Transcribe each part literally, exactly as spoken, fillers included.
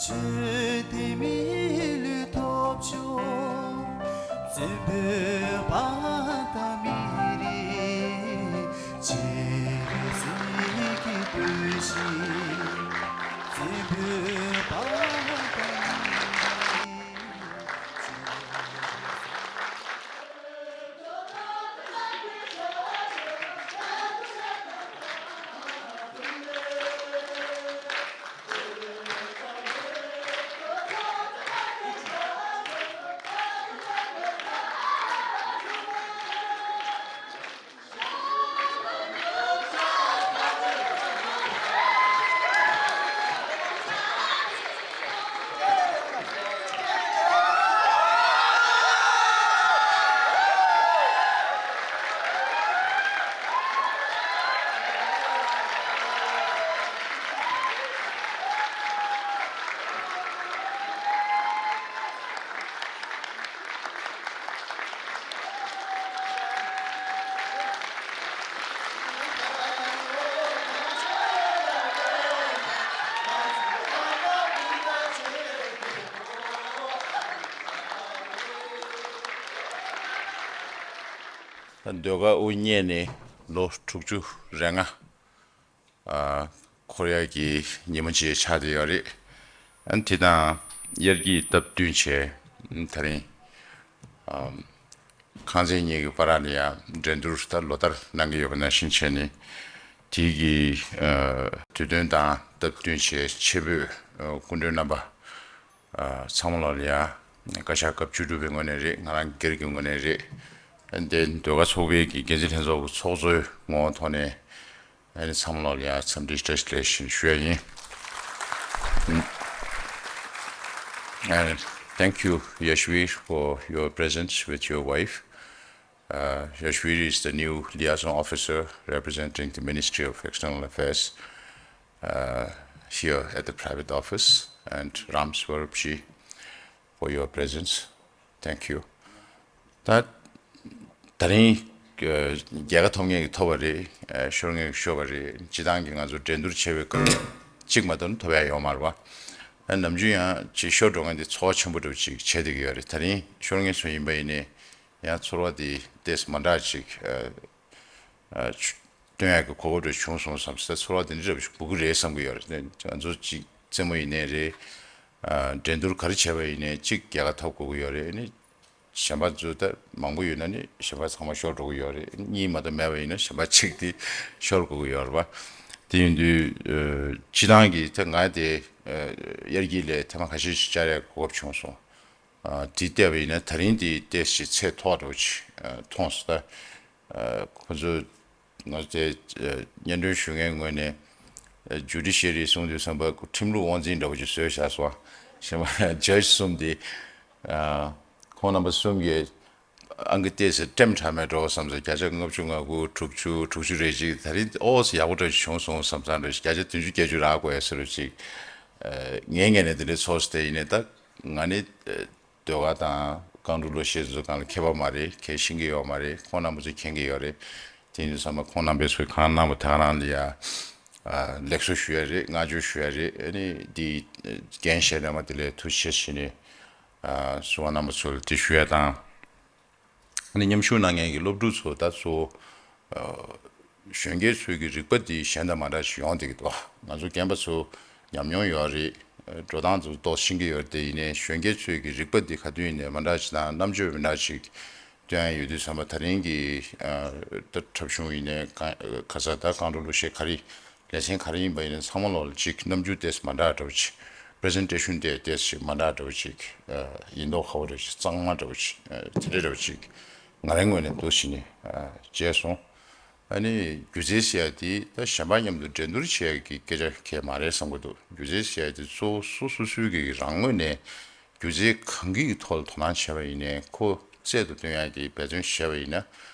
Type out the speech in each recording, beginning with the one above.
ཆོས་དེ་མི་ལུས་ཐོབ་ཆོག་བཙན་པོའི་བ་དང་མི་རིགས་ཆེ་རེ་ཟིག་གི་དུས་ཤིག་བཙན་པོའི་བ་དང་མི་རིགས། ཟློས་གར་དབུ་བརྙེས་ནས་ལོ་དྲུག་ཅུ་རེ་ལྔ། ཨ། འཁོར་ཡག་གི་ཉིན་མོ་ཅིག་ཆགས་བསྡད་ཡོད་རེད། ཨ། དེ་དང་དབྱར་སྐྱིད་སྟབས་བསྟུན་བྱས། ཨ། དེ་རིང་། ཨ། ཁང་ཚན་གཉིས་ཀྱི་བར་ལ་ཡང་འགྲན་བསྡུར་ད་ལོ་ལྟར་གནང་གི་ཡོད་པ་ནང་བཞིན་བྱས་ནས། དེ་གི། ཨ། དུས་སྟོན་དང་སྟབས་བསྟུན་བྱས་ཆེད་ཕེབས། ཨ། སྐུ་མགྲོན་རྣམ་པ། ཨ། ཚང་མ་ལོག་ལ་ཡ། བཀའ་ཤག་སྐབས་བཅུ་དྲུག་པའི་ངོས་ནས་རེད། ང་རང་སྒེར་གྱི་ངོས་ནས་རེད། ཨ། དེ་ཟློས་གར་ཚོགས་པའི་གི་འགན་འཛིན་ལྷན་ཚོགས་ཀྱི་ཚོགས་གཙོའི་ངོ་བོ་ཐོག་ནས། ཨ་ནི་ཚང་མ་ལོག་ལ་ཡ་འཚམས་འདྲི་བཀྲ་ཤིས་བདེ་ལེགས་ཞུ་ཡ་ཡིན། And thank you, Yashvir, for your presence with your wife. Uh, Yashvir is the new liaison officer representing the Ministry of External Affairs, uh, here at the private office, and Ram Swarup ji for your presence. Thank you. ད་ད་རིང་རྒྱལ་ཁ་ཐོབ་མཁན་གྱི་ཐོབ་པ་རེད། ཤོར་མཁན་གྱི་ཤོར་བ་རེད། སྤྱི་བཏང་གི་ང་ཚོ་འགྲན་བསྡུར་བྱེད་པའི་སྐབས་གཅིག་མ་གཏོགས་ཐོབ་ཡ་ཡོད་མ་རེད་བ། ནམ་རྒྱུན་ཡང་ཅིག་ཤོར་འགྲོ་མཁན་དེ་ཚོར་བ་ཆེན་པོ་འདྲ་བོ་ཅིག་བྱེད་བསྡད་ཀྱི་ཡོད་རེད། ད་རིང་ཤོར་མཁན་ཚོ་ཡིན་པ་ཡིན་ནའི་ཡང་ཚོར་བ་དེ་ཏོག་ཙམ་མ་འདྲ་ཅིག་ཨ། སྟོན་ཡག་གི་གོ་སྐབས་རེ་བྱུང་སོང་བསམ་སྟེ་ཚོར་བ་དེ་འདྲ་རེ་བཞིན་འབུལ་གི་རེད་བསམ་གི་ཡོད་རེད། ང་ཚོ་གཅིག་རྩེད་མོ་ཡིན་ནའི་རེད། ཨ། འགྲན་བསྡུར་ག་རེ་བྱས་པ་ཡིན་ནའི་གཅིག་རྒྱལ་ཁ་ཐོབ་དགོས་ཀྱི་ཡོད་རེད། ཨ་ནི་གཞན་པ་ཚོ་ད་མང་པོ་ཡོད་ན་ནི་གཞན་པ་ཚང་མ་ཤོར་འགྲོ་གི་ཡོད་རེད། གཉིས་མ་གཏོགས་མེད་པ་ཡིན་ན་གཞན་པ་གཅིག་དེ་ཤོར་དགོས་ཀྱི་ཡོད་རེད་པ། དེ་ཡིན་དུས། ཨ། སྤྱི་བཏང་གི་ད་ང་དེ། ཨ། དབྱར་སྐྱིད་ལ་ཐེངས་མ་ཁ་ཤས་ཤིག་བཅར་ཡག་གོ་སྐབས་བྱུང་སོང་། ཨ། དེ་བལྟས་པ་ཡིན་ན་ད་རིང་དེ་ཏོག་ཙམ་ཚད་མཐོ་བ་འདྲ་བོ་ཅིག་ཨ། མཐོང་སོང་། ད། ཨ། ཁོ་ཚོ་ང་ཚོ་དེ། ཨ། སྙན་སྒྲོན་ཞུ་མཁན་ངོས་ནས། ཨ། ཇུ་ཌི་ཤི་རི་གསུང་དུས་ཙམ་པ་ཁོ་ཁྲིམས་ལུགས་དབང་འཛིན་འདྲ་བོ་ཅིག་བཟོས་བཞག་སོང་། གཞན་པ་ཇཇ་གསུམ་དེ། ཨ། ཁོང་རྣམ་པ་གསུམ་གྱིས་ཨང་ཀི་ཏོག་ཙམ་ཀྲེམ་དྲགས་མེད་འགྲོ་བསམ་སོང་། བརྒྱ་ཆ་ལྔ་བཅུ་ང་དགུ། དྲུག་ཅུ། དྲུག་ཅུ་རེ་གཅིག་ད་རིང་ཨོ་ཙི་ཡག་པོ་འདྲ་ཅིག་བྱུང་སོང་བསམ་བསམ་འདྲ་ཅིག་བརྒྱ་ཆ་བདུན་ཅུ་བརྒྱད་ཅུ་རག་དགོས་ཡ་ཟེར་རོ་ཅིག་ཨ། ངའི་ངོས་ནས་དེ་འདྲའི་ཚོར་སོང་། དེ་ཡིན་ནའི་ད་ང་ནི། ཨ། ཟློས་གར་དང་རྐང་བྲོ་གླུ་གཞས་ཚོ་སྒང་ལ་མཁས་པ་མ་རེད། མཁས་ཤེས་ཀྱི་ཡོད་མ་རེད། ཁོང་རྣམ་པ་ཚོས་མཁྱེན་གྱི་ཡོད་རེད། དེ་ཡིན་དུས་ཙམ་པ་ཁོང་རྣམ་པས་ཚོས་གང་གནང་བ་དེ་ག་རང་ལ་ཡ། ཨ། ལེགས་སོ་ཞུ་ཡ་རེད། བསྔགས་བརྗོད་ཞུ་ཡ་རེད། ཨ་ནི་འདི་འགན་བཞེས་གནང་བ་དེ་ལ་ཐུགས་རྗེ་ཆེ་ཞུས་ནས། ཨ། གསུང་བ་རྣམ་པ་ཚོ་ལ་དེ་ཞུ་ཡ་དང་། ཨ་ནི་མཉམ་ཞུགས་གནང་མཁན་གྱི་སློབ་ཕྲུག་ཚོ་ད་གཙོ་བོ། ཨ། གཞོན་སྐྱེས་ཚོའི་གི་རིག་པ་འདི་གཞན་དང་མ་འདྲ་ཞིག་ཡོང་བསྡད་ཀྱི་འདུག་ང་ཚོ་རྒན་པ་ཚོ་ཉམས་མྱོང་ཡོད་རེད། འགྲོ་སྟངས་ཚོ་ཏོག་ཙམ་ཤེས་ཀྱི་ཡོད་རེད། དེ་ཡིན་ནའི་གཞོན་སྐྱེས་ཚོའི་གི་རིག་པ་འདི་ག་དུས་ཡིན་ནའི་མ་འདྲ་ཞིག་དང་རྣམ་དཔྱོད་མི་འདྲ་ཞིག་སྟོན་ཡ་ཡོད་དུས་ཙམ་པ་ད་རིང་གི། ཨ། ད་འཁྲབ་གཞུང་ཡིན་ནའི་གང་ག་ས་ད་རྐང་བྲོ་གླུ་གཞས་ག་རེ། ལེ་ཚན་ག་རེ་ཡིན་པ་ཡིན་ན་ཚང་མ་ལོག་ལ་ཅིག་རྣམ་འགྱུར་ཏོག་ཙམ་མ་འདྲ་འདྲ་བོ་ཅིག་པི་རི་ཟེན་ཊེ་ཤན་དེ་ཏོག་ཙམ་མ་འདྲ་འདྲ་བོ་ཅིག་ཨ། ཡིན་མདོག་ཁ་པོ་འདྲ་བོ་ཅིག་གཙང་མ་འདྲ་བོ་ཅིག་ཨ། དེ་འདྲ་འདྲ་བོ་ཅིག་ང་རའི་ངོས་ནས་འདུག་བྱས་ནས། ཨ། མཇལ་སོང་། ཨ་ནི་སྒྱུ་རྩལ་ཟེར་ཡ་དེ་ད་གཞན་པ་མཉམ་དུ་འགྲན་བསྡུར་བྱེད་ཡ་གི་སྐད་ཆ་གང་ཡང་མ་རེད་བསམ་གྱི་འདུག་སྒྱུ་རྩལ་ཟེར་ཡ་དེ་གཙོ་བོ་སོ་སོ་སོའི་གི་རང་ངོས་ནས་སྒྱུ་རྩལ་གང་གི་ཐོག་ལ་དོ་སྣང་བྱས་པ་ཡིན་ནའི་ཁོ་རྩལ་དུ་བཏོན་ཡ་གི་འབད་བརྩོན་བྱས་པ་ཡིན་ན།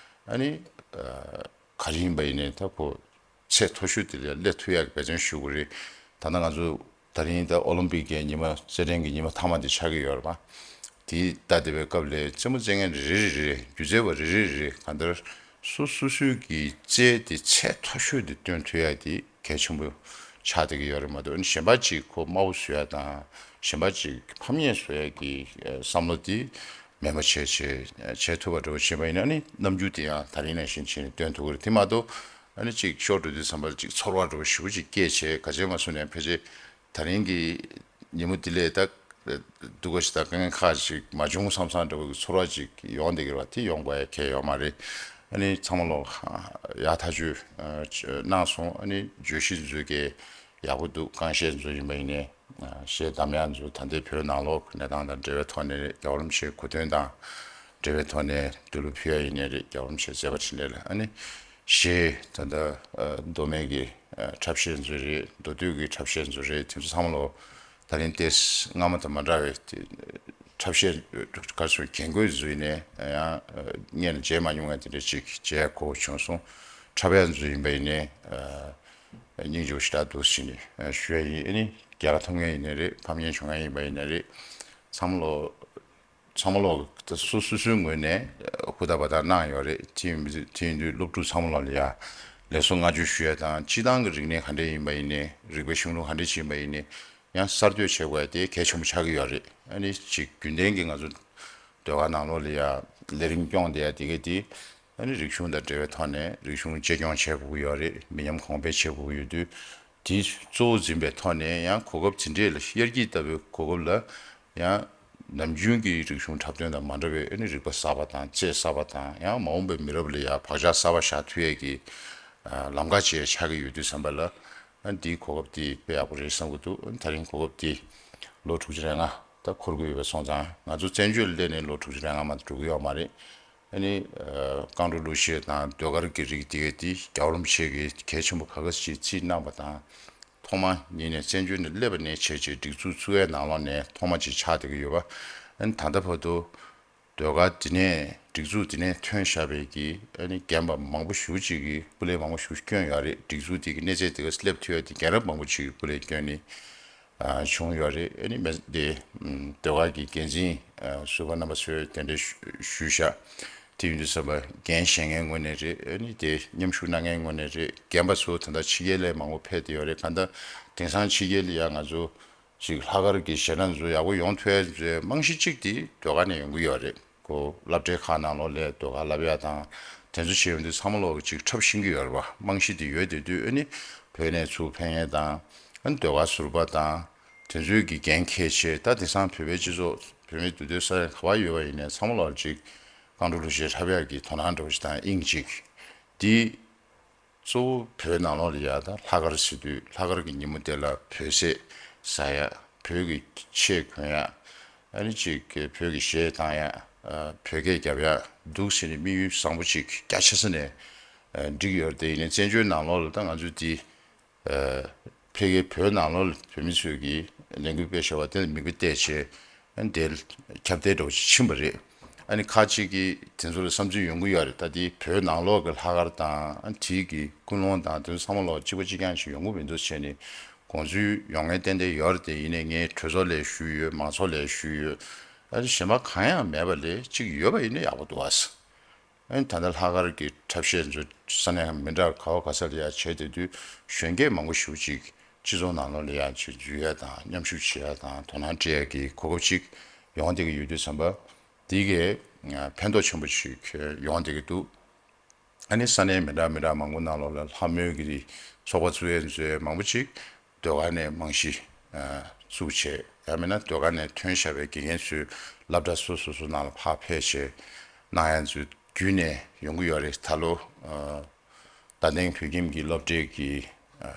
ཨ་ནི། ཨ། ག་རེ་ཡིན་པ་ཡིན་ནའི་ད་ཁོ། ཚད་མཐོ་ཤོས་དེ་ལ་སླེབས་ཐུབ་ཡག་གི་འབད་བརྩོན་ཞུ་དགོས་རེད། ད་ལྟ་ང་ཚོ་ད་རིང་ད་ཨོ་ལིམ་པིག་གི་ཉི་མ་རྩེད་འགྲན་གྱི་ཉི་མ་མཐའ་མ་དེ་ཆགས་ཀྱི་ཡོད་རེད་པ། དེ་ལྟ་བསྡད་པའི་སྐབས་ལ་རྩེད་མོ་རྩེད་མཁན་རེ་རེ་རེ་རེ་སྒྱུ་རྩལ་བ་རེ་རེ་རེ་རེ་གང་ལྟར་སོ་སོ་སོའི་གི་རྩལ་དེ་ཚད་མཐོ་ཤོས་དེ་སྟོན་ཐུབ་ཡག་དེ་གལ་ཆེན་པོ་ ཆགས་བསྡད་ཀྱི་ཡོད་རེད་མ་གཏོགས། ཨ་ནི་གཞན་པ་ཅིག་ཁོ་དམའ་བོ་བཟོ་ཡ་དང་གཞན་པ་ཅིག་ཕམ་ཉེས་བཟོ་ཡ་གི་ཨ་བསམ་བློ་དེ་མེད་པ་བྱས་བྱས་བྱེད་ཐུབ་པ་འདྲ་བོ་བྱས་པ་ཡིན་ན། ཨ་ནི་རྣམ་འགྱུར་དེ་ཡང་དེ་རིང་ནང་བཞིན་བྱས་ནས་སྟོན་ཐུབ་ཀྱི་རེད། དེ་མ་གཏོགས་ཨ་ནི་ཅིག་ཤོར་འགྲོ་དུས་ཙམ་པ་ལ་ཅིག་ཚོར་བ་འདྲ་བོ་ཞེ་པོ་ཅིག་སྐྱེས་བྱས་ག་ཅི་མ་གསུངས་ནས་ཕལ་ཆེར་དེ་རིང་གི་ཉིན་མོ་འདི་ལས་ད་སྡུག་ག་ཞིག་དང་དཀའ་ངལ་ཁག་ཅིག་མ་བྱུང་བསམ་བསམ་འདྲ་བོའི་ཚོར་བ་ཅིག་ཡོང་བསྡད་ཀྱི་རེད་བ། དེ་ཡོང་དགོས་ཡ་གལ་ཡོད་མ་རེད། ཨ་ནི་ཚང་མ་ལོ་ཡག་ཐག་ཆོད་གནང་སོང་། ཨ་ནི་བརྗོད་གཞི་འཛུགས་ཀྱི་ཡག་པོ་འདུག་རྐང་བཤད་འཛུགས་ཡིན་པ་ཡིན་ནའི་གཞས་གདམ་ཡག་འཛུགས། ད་ལྟའི་བོད་ནང་ལོགས་གནས་སྟངས་དང་འབྲེལ་བའི་ཐོག་ནས་རེད། རྒྱལ་བ་རིན་པོ་ཆེའི་གོ་སྟོན་དང་འབྲེལ་བའི་ཐོག་ནས་འདུལ་བ་ཕུལ་ཡག་ཡིན་ནའི་རེད། རྒྱལ་བ་རིན་པོ་ཆེའི་མཛད་པ་འཕྲིན་ལས་ལ། ཨ་ནི་གཞས་ད་ལྟ་མདོ་སྨད་ཀྱི་འཁྲབ་གཞས་འཛུགས་རེད། མདོ་སྟོད་ཀྱི་འཁྲབ་གཞས་འཛུགས་རེད། དེ་ཚོ་ཚང་མ་ལོ་ད་རིང་ཏེས་སྔ་མ་དང་མ་འདྲ་བའི་འཁྲབ་གཞས་ག་ཚོད་རྒྱན་གོས་འཛུགས་ནས་ཡང་སྔོན་ལ་མཇལ་མ་མྱོང་བའི་དེ་འདྲ་ཅིག་མཇལ་གོ་བྱུང་སོང་། འཁྲབ་ཡག་འཛུགས་ཡིན་པ་ཡིན་ནའི་སྙིང་རྗེ་པོ་ཞེ་དྲག་འདུག་ཟེར་ནས་ཞུ་ཡ་ཡིན། ཨ་ནི་རྒྱལ་ཁ་ཐོབ་མཁན་ཡིན་ནའི་རེད། ཕམ་ཉེས་བྱུང་མཁན་ཡིན་པ་ཡིན་ནའི་རེད། ཚང་མ་ལོ་ཚང་མ་ལོ་སོ་སོ་སོའི་ངོས་ནས་ཧུར་ཐག་འབད་ཐག་གནང་ཡོད་རེད། དེ་ཡིན་དུས་དེ་ཡིན་དུས་སློབ་ཕྲུག་ཚང་མ་ལོ་ལ་ཡ་ལེགས་སོ་བསྔགས་བརྗོད་ཞུ་ཡ་དང་། སྤྱི་བཏང་གི་རིག་གནས་ག་འདྲ་ཡིན་པ་ཡིན་ནའི་རིག་པའི་གཞུང་ལུགས་ག་འདྲ་ཅིག་ཡིན་པ་ཡིན་ནའི་ཡང་གསར་གཏོད་བྱེད་དགོས་ཡ་དེ་གལ་ཆེན་པོ་ཆགས་ཀྱི་ཡོད་རེད། ཨ་ནི་ཅིག་རྒྱུན་ལྡན་གྱི་ང་ཚོ་ཟློས་གར་ནང་ལོགས་ལ་ཡ་ལས་རིམ་སྐྱོང་བསྡད་ཡ་དེ་གས་དེ་ཨ་ནི་རིག་གཞུང་དང་འབྲེལ་བའི་ཐོག་ནས་རིག་གཞུང་གཅེས་སྐྱོང་བྱེད་དགོས་ཀྱི་ཡོད་རེད། མི་ཉམས་གོང་འཕེལ་བྱེད་དགོས་ཀྱི་ཡོད་དུས་དེ་གཙོ་བོ་འཛིན་པའི་ཐོག་ནས་ཡང་གོ་སྐབས་དེ་འདྲས་ལ་དབྱར་སྐྱིད་ལྟ་བུའི་གོ་སྐབས་ལ་ཡང་ནམ་རྒྱུན་གྱི་རིག་གཞུང་འཁྲབ་སྟོན་དང་མ་འདྲ་བའི་ཨ་ནི་རིག་པ་གསར་པ་དང་རྩལ་གསར་པ་དང་། ཡང་མ་འོངས་པའི་མི་རབས་ལ་ཡང་བག་ཆགས་གསར་པ་བཞག་ཐུབ་ཡས་ཀྱི་ལམ་ཁ་ཅིག་ཆགས་ཀྱི་ཡོད་དུས་ཙམ་པ་ལ། ཨ་ནི་འདིའི་གོ་སྐབས་འདི་དཔེ་ཡག་པོ་རེད་བསམ་གྱི་འདུག་ཨ་ནི་དེ་རིང་གོ་སྐབས་འདི་ལོ་དྲུག་ཅུ་རེ་ལྔ་ད་འཁོར་གྱི་ཡོད་པ་སོང་ཙང་། ང་ཚོ་བཙན་བྱོལ་སླེབས་ནས་ལོ་དྲུག་ཅུ་རེ་ལྔ་མ་གཏོགས་འགྲོ་གི་ཡོད་མ་རེད། ཨ་ནི་ཨ་རྐང་བྲོ་གླུ་གཞས་དང་ཟློས་གར་གྱི་རིགས་དེ་གས་དེ་རྒྱལ་བ་རིན་པོ་ཆེ་གིས་གལ་ཆེན་པོ་ག་ག་ཅིག་བརྩིས་གནང་བ་དང་། ཐོག་མ་ཉིད་ནས་བཙན་བྱོལ་ནས་སླེབས་པ་ནས་བྱས་བྱས་སྒྲིག་འཛུགས་བཙུགས་ཡས་ནང་ལོགས་ནས་ཐོག་མ་ཅིག་ཆགས་བསྡད་ཀྱི་ཡོད་པ། ཨ་ནི་ད་ལྟ་བར་དུ་ཟློས་གར་འདི་ནས་སྒྲིག་འཛུགས་འདི་ནས་ཐོན་བཞག་པའི་གི་ཨ་ནི་རྒན་པ་མང་པོ་ཞེ་པོ་ཅིག་གིས་སྐུ་ལས་མང་པོ་ཞེ་པོ་བསྐྱོན་ཡོད་རེད། སྒྲིག་འཛུགས་འདི་གི་གནས་ཚད་འདི་ག་སླེབས་ཐུབ་ཡ་དེ་རྒན་རབས་མང་པོ་ཅིག་གིས་སྐུ་ལས་བསྐྱོན་ནས་ཨ་བྱུང་ཡོད་རེད། ཨ་ནི་མེ་འདི་ཨམ་ཟློས་གར་གྱི་འགན་འཛིན་ཨ་ཟུར་པ་རྣམ་པ་ཚོས་གདན་འདྲེན་ཞུ་ཞུས་བཞག་དེ་ཡིན་དུས་ཙམ་པ་འགན་བཞེས་མཁན་ངོས་ནས་རེད། ཨ་ནི་དེ་མཉམ་ཞུགས་གནང་མཁན་ངོས་ནས་རེད། རྒན་པ་ཚོ་ད་ལྟ་ཕྱི་རྒྱལ་ལ་མང་པོ་ཕེབས་བསྡད་ཡོད་རེད། གང་ལྟར་དེང་སང་ཕྱི་རྒྱལ་ལ་ཡ་ང་ཚོ་ཅིག་ལྷག་དཀར་གྱི་གཞས་སྣ་ཚོ་ཡག་པོ་ཡོང་ཐུབ་ཡ་ཚོའི་རྨང་གཞི་གཅིག་དེ་ཟློས་གར་ནས་ཡོང་གི་ཡོད་རེད། ཁོ་སློབ་གྲྭའི་ཁག་ནང་ལོགས་ལ་ཟློས་གར་བསླབ་ཡ་དང་དེ་ཚོ་བྱེད་ཡོང་དུས་ཚང་མ་ལོག་ཅིག་འཁྲབ་ཤེས་ཀྱི་ཡོད་རེད་པ། རྨང་གཞི་དེ་ཡོད་བསྡད་དུས། ཨ་ནི་བོད་ནས་ཚུར་ཕེབས་མཁན་དང་། ཨ་ནི་ཟློས་གར་ཟུར་པ་དང་དེ་ཚོའི་གི་འགན་འཁྱེར་བྱས། ད་དེང་སང་བོད་པའི་སྤྱི་ཚོགས་བོད་མིའི་འདུས་སྡོད་ས་ཡ་ག་པར་ཡོད་པ་ཡིན་ནའི་ཚང་མ་ལོག་ཅིག་རྐང་བྲོ་གླུ་གཞས་འཁྲབ་ཡ་གི་དོ་སྣང་འདྲ་བོ་ཞིག་དང་དབྱིངས་གཅིག་དེ། གཙོ་བོ་བོད་ནང་ལོགས་ལ་ཡ་ད་ལྷག་དཀར་ཟེར་དུས་ལྷག་དཀར་གྱི་ཉིན་མོ་དེ་ལ་བོད་ཟས་ཟ་ཡ། བོད་ཀྱི་ཆས་གོན་ཡ། ཨ་ནི་ཅིག་བོད་ཀྱི་གཞས་བཏང་ཡ། ཨ་བོད་སྐད་རྒྱབ་ཡ་འདུག་ཟེར་ནས་དམིགས་ཡུལ་བཟང་པོ་ཅིག་རྒྱ་ཆེ་ས་ནས་ཨ་བསྒྲིགས་ཡོད་རེད། དེ་ཡིན་ནའི་བཙན་བྱོལ་ནང་ལོགས་ལ་ད་ང་ཚོས་འདི་ཨ་ཕ་གིའི་བོད་ནང་ལོགས་ལ་བོད་མི་ཚོས་ཀྱིས་ལས་འགུལ་སྤེལ་བཞག་པ་དེ་ལ་མིག་དཔེ་བལྟས་བྱས། ཨ་ནི་དེ་ཁྱབ་གདལ་འདྲ་བོ་ཞིག་ཕྱིན་པ་རེད། ཨ་ནི་ཁ་ཅིག་གིས་དེ་ཚོ་ལ་བསམ་ཚུལ་ཡོང་གི་ཡོད་རེད། ད་དེ་བོད་ནང་ལོགས་ཀྱི་ལྷག་དཀར་དང་། ཨ་ནི་དེའི་གི་ཀུན་སློང་དང་དེ་ཚོ་ཚང་མ་ལོག་གཅིག་པ་གཅིག་རྐྱང་ཞིག་ཡོང་གི་མི་འདུག་བྱས་ནས་དགོངས་ཚུལ་ཡོང་མཁན་ཏན་ཏན་ཡོད་རེད། དེ་ཡིན་ནའི་ངས་གྲོས་ཚོགས་ལ་ཞུས་ཡོད། མང་ཚོགས་ལ་ཞུས་ཡོད། ཨ་ནི་གཞན་པ་གང་ཡང་མེད་པ་ལས་གཅིག་ཡོད་པ་ཡིན་ན་ཡག་པོ་འདུག་ཨ། ཨ་ནི་ད་ལྟ་ལྷག་དཀར་གྱི་འཁྲབ་གཞས་ཚོ་ས་གནས་མི་འདྲ་ག་བ་ག་ས་ལ་ཡ་བྱས་བསྡད་དུས་གཞོན་སྐྱེས་མང་པོ་ཞེ་པོ་ཅིག་སྤྱི་ཚོགས་ནང་ལོགས་ལ་ཡ་ཅིག་འཛུལ་ཡ་དང་མཉམ་ཞུགས་བྱེད་ཡ་དང་དོ་སྣང་སྤྲད་ཡ་གི་གོ་སྐབས་ཅིག་ཡོང་བསྡད་ཀྱི་ཡོད་དུས་ཙམ་པ། འདི་གས་ཕན་ཐོགས་ཆེན་པོ་ཞིག་ཡོང་བསྡད་ཀྱི་འདུག་ཨ་ནི་ས་གནས་མི་འདྲ་མི་འདྲ་མང་པོ་ནང་ལོགས་ལ་ལྷ་མོའི་གི་ཚོགས་པ་བཙུགས་ཡས་ཚོས་མང་པོ་ཅིག་ཟློས་གར་ནས་རྨང་གཞི་ཨ་བཙུགས་བྱས། ཡང་མིན་ན་ཟློས་གར་ནས་ཐོན་བཞག་པའི་དགེ་རྒན་ཚོས་སློབ་གྲྭ་སོ་སོ་སོ་ནང་ལ་ཕར་ཕེབས་བྱས་གནང་ཡས་ཚོའི་བརྒྱུད་ནས་ཡོང་གི་ཡོད་རེད། ད་ལོ་ཨ་རྡ་སྟེང་བོད་ཁྱིམ་གྱི་སློབ་གྲྭའི་གི་ཨ་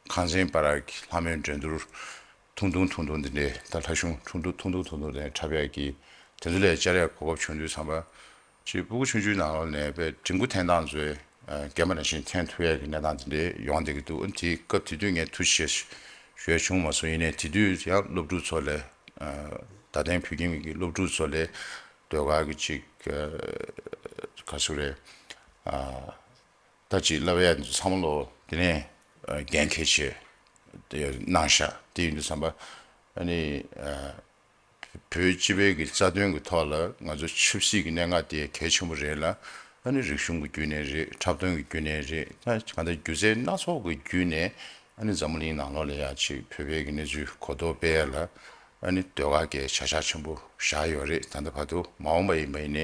ཁང་ཚན་བར་གྱི་ལྷ་མོའི་འགྲན་བསྡུར་ཐུང་ཐུང་ཐུང་ཐུང་འདི་འདྲའི། ད་ལྷ་གཞུང་ཐུང་ཐུང་ཐུང་ཐུང་ཐུང་ཐུང་དེ་འཁྲབ་ཡས་ཀྱི་དེ་ཚོ་ལ་བཅར་ཡས་གོ་སྐབས་བྱུང་དུས་ཙམ་པ། ཅིག་སྤུ་གུ་ཆུང་ཆུང་ནང་ལོགས་ནས་དཔེ་འབྲིང་པོ་འཐེན་སྟངས་ཚོའི་ཨ་རྒན་པ་ནང་བཞིན་འཐེན་ཐུབ་ཡས་ཀྱི་གནས་སྟངས་དེ་འདྲའི་ཡོང་བསྡད་ཀྱི་འདུག་ཨ་ནི་དེའི་སྐབས་དེ་དུས་ངས་ཐུགས་རྗེ་ཆེ་ཞུ་ཡ་བྱུང་མ་སོང་། ཡིན་ནའི་དེ་དུས་ཡང་སློབ་ཕྲུག་ཚོ་ལ་ཨ་རྡ་སྟེང་བོད་ཁྱིམ་གྱི་སློབ་ཕྲུག་ཚོ་ལ་ཟློས་གར་གྱི་ཅིག་ཨ་ག་ཟེར་རེད། ཨ་ད་ཅིག་བསླབ་ཡ་འདི་ཚང་མ་ལོ་དེ་ནས་ཨ་འགན་འཁྱེར་བྱས་དེ་གནང་བཞག་དེ་ཡིན་དུས་ཙམ་པ་ཨ་ནི་ཨ་བོད་སྤྱི་པའི་གི་རྩ་དོན་གི་ཐོག་ལ་ང་ཚོ་ཆབ་སྲིད་ཀྱི་གནད་འགག་དེ་གལ་ཆེན་པོ་རེད་ལ། ཨ་ནི་རིག་གཞུང་གི་བརྒྱུད་ནས་རེད། འཁྲབ་སྟོན་གྱི་བརྒྱུད་ནས་རེད། ད་གང་ལྟར་སྒྱུ་རྩལ་སྣ་ཚོགས་ཀྱི་བརྒྱུད་ནས་ ཨ་ནི་འཛམ་བུ་གླིང་ནང་ལོགས་ལ་ཡ་ཅིག་བོད་པའི་གི་གནས་ཚུལ་གོ་རྟོགས་སྤེལ་ཡ་ལ་ཨ་ནི་ཟློས་གར་གྱི་བྱ་གཞག་ཆེན་པོ་བཞག་ཡོད་རེད། ད་ལྟ་བར་དུ་མ་འོངས་པ་ཡིན་པ་ཡིན་ནའི་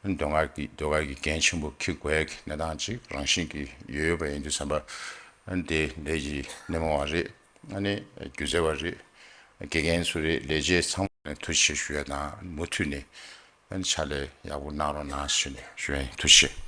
ཨ་ནི་ཟློས་གར་གྱི་ཟློས་གར་གྱི་འགན་ཆེན་པོ་འཁྱེར་དགོས་ཡ་གི་གནས་སྟངས་ཅིག་རང་བཞིན་གྱི་ཡོད་ཡོད་པ་ཡིན་དུས་ཙམ་པ། ཨ་ནི་དེ་ལས་ཀྱི་སྣེ་མོ་བ་རེད། ཨ་ནི་སྒྱུ་རྩལ་བ་རེད། དགེ་རྒན་ཚོ་རེད། ལས་བྱེད་ཚང་མ་ནས་ཐུགས་རྗེ་ཆེ་ཞུ་ཡ་དང་མུ་མཐུད་ནས་ཨ་ནི་ཕྱག་ལས་ཡག་པོ་གནང་རོགས་གནང་ཞུ་ནས་ཞུ་ཡ་ཡིན། ཐུགས་རྗེ་ཆེ།